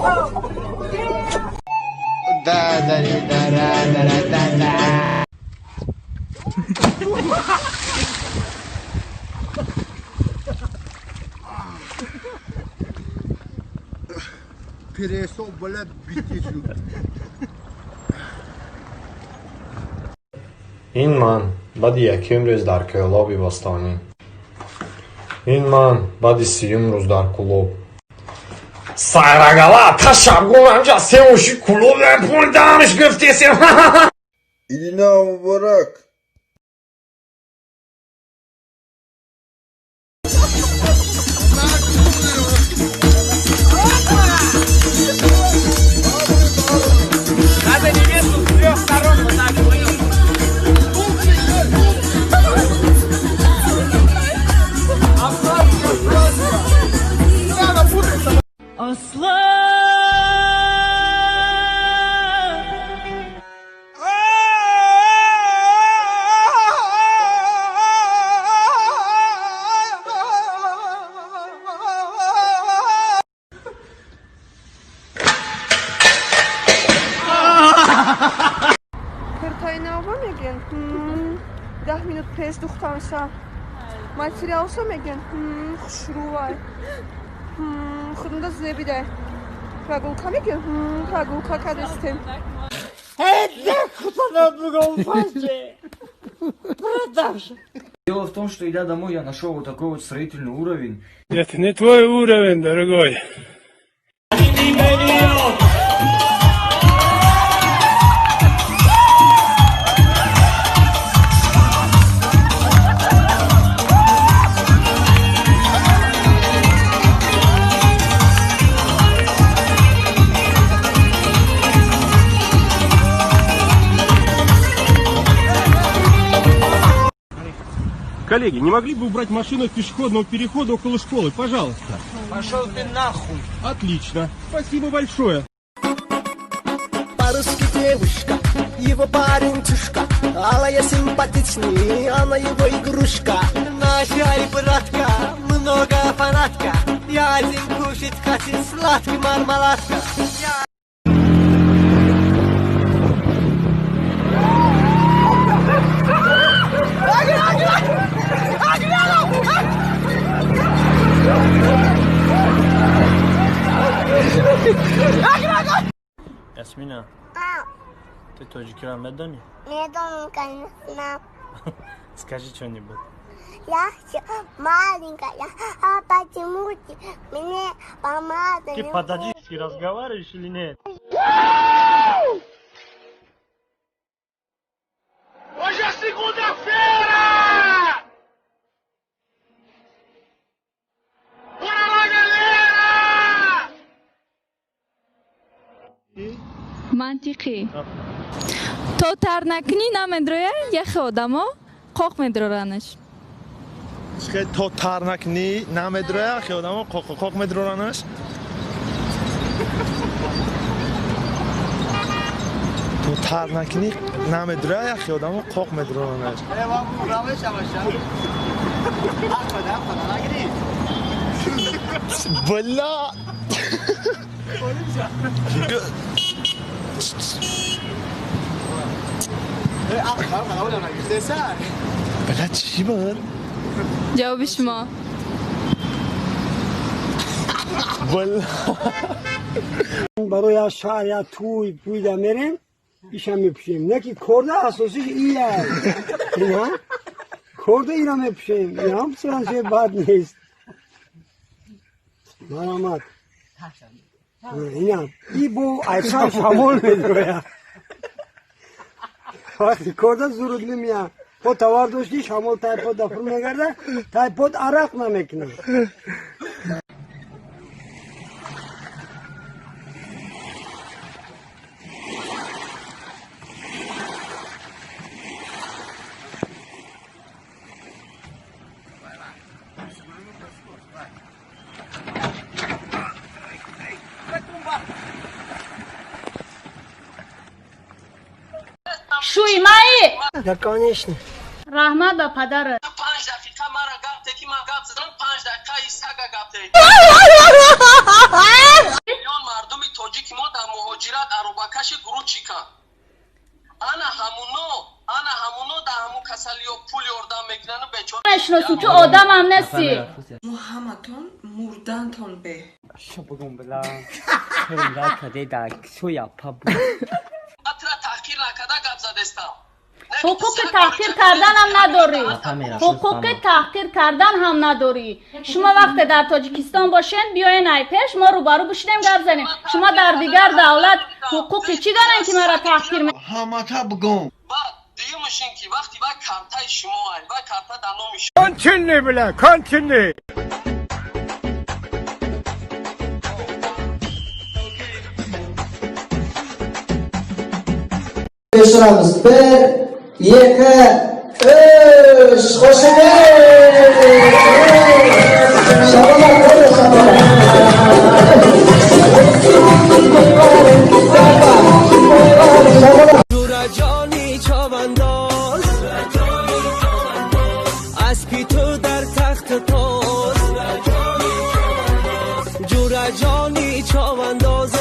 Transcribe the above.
Да, да, да, да, да, да, да. Preso блядь, битишь. Ин ман баъди якум рӯз дар Кӯлоби бостонӣ. Ин ман баъди сиюм рӯз дар Кӯлоб. Сайрагала ташабгум ҳамҷа сеуши Кӯлоб пул дамш гуфтесем. Идина муборак. Надо невесту с трех сторон вот так вот. Киртаи нава мегӯянд, 10 минут пеш духтанша. Материалша мегӯянд, хушрӯвай, худунда зебидай. Прогулка мегӯянд, прогулка кардастем. Дело в том, что, идя домой, я нашел вот такой вот строительный уровень. Это не твой уровень, дорогой. Коллеги, не могли бы убрать машину от пешеходного перехода около школы, пожалуйста? Пошел ты нахуй. Отлично. Спасибо большое. По-русски девушка, его парень чушка. Алая симпатичный, она его игрушка. Наша братка, много фанатка. Я один кушать хочу сладкий мармеладка. Ясмина, ты тоҷикиро медонӣ? Медонам, конечно. Скажи что-нибудь. Я еще маленькая, а почему ты мне помазали? Ты по-таджикски разговариваешь или нет? Hoje é segunda-feira! Bora lá, galera! Мантиқӣ то тар накунӣ, намедроя, яхе одамо қоқ медроранаш. То тар накунӣ, намедроя, хе одамо қоқ медроранаш. То тар накунӣ, намедроя, хе одамо қоқ медроранаш. Бля! Бля, чӣ буд? Ҷавоби шумо? Бля. Барои аз шаҳр я тӯй пӯйда мерем, иша мепӯшем. Не ки корда асосиш ия. Ина корда ира мепӯшем. Инам писаранче бад нест. Марамат. Ина и бо айсан шамол медроя. Вақти корда зуруд мемия. По товар дошти, шамол тайпод дафр мегарда, тайпод арақ намекунад. Шӯймаи. Да, конечно. Раҳмат ба падарат. 5 дақиқа мара гап те, ки ман гап задам, 5 дақиқа и сага гап те. Миллион мардуми. Тоҷики мо дар муҳоҷират аробакаши грузчиканд. Ана ҳамуно, ана ҳамуно дар ҳамун касалиё пул ёрдам мекунану бечора. Мешиносӣ, ту одамам нестӣ. Мо ҳаматон мурдантон беҳ. Атра таҳқир накарда гап задестам. Ҳуқуқи таҳқир карданам надорӣ, ҳуқуқи таҳқир кардан ҳам надорӣ. Шумо вақте дар Тоҷикистон бошен, биёен ай пеш мо рӯбарӯ бишинем, гап занем. Шумо дар дигар давлат ҳуқуқи чӣ дорен, ки маро таҳқир? Ҳамата бигӯм. Баъд дуюмаш ин ки вақти вай картаи шумо ай, вай карта дар номи Конченый, бля, конченый! Ұшырамыз. Бір, екі, үш. Қошемет! Шапалақ, қойды, шапалақ. Шапалақ. Ҷураҷони чавандоз, аспи ту дар тахти тоз, ҷураҷони чавандоз.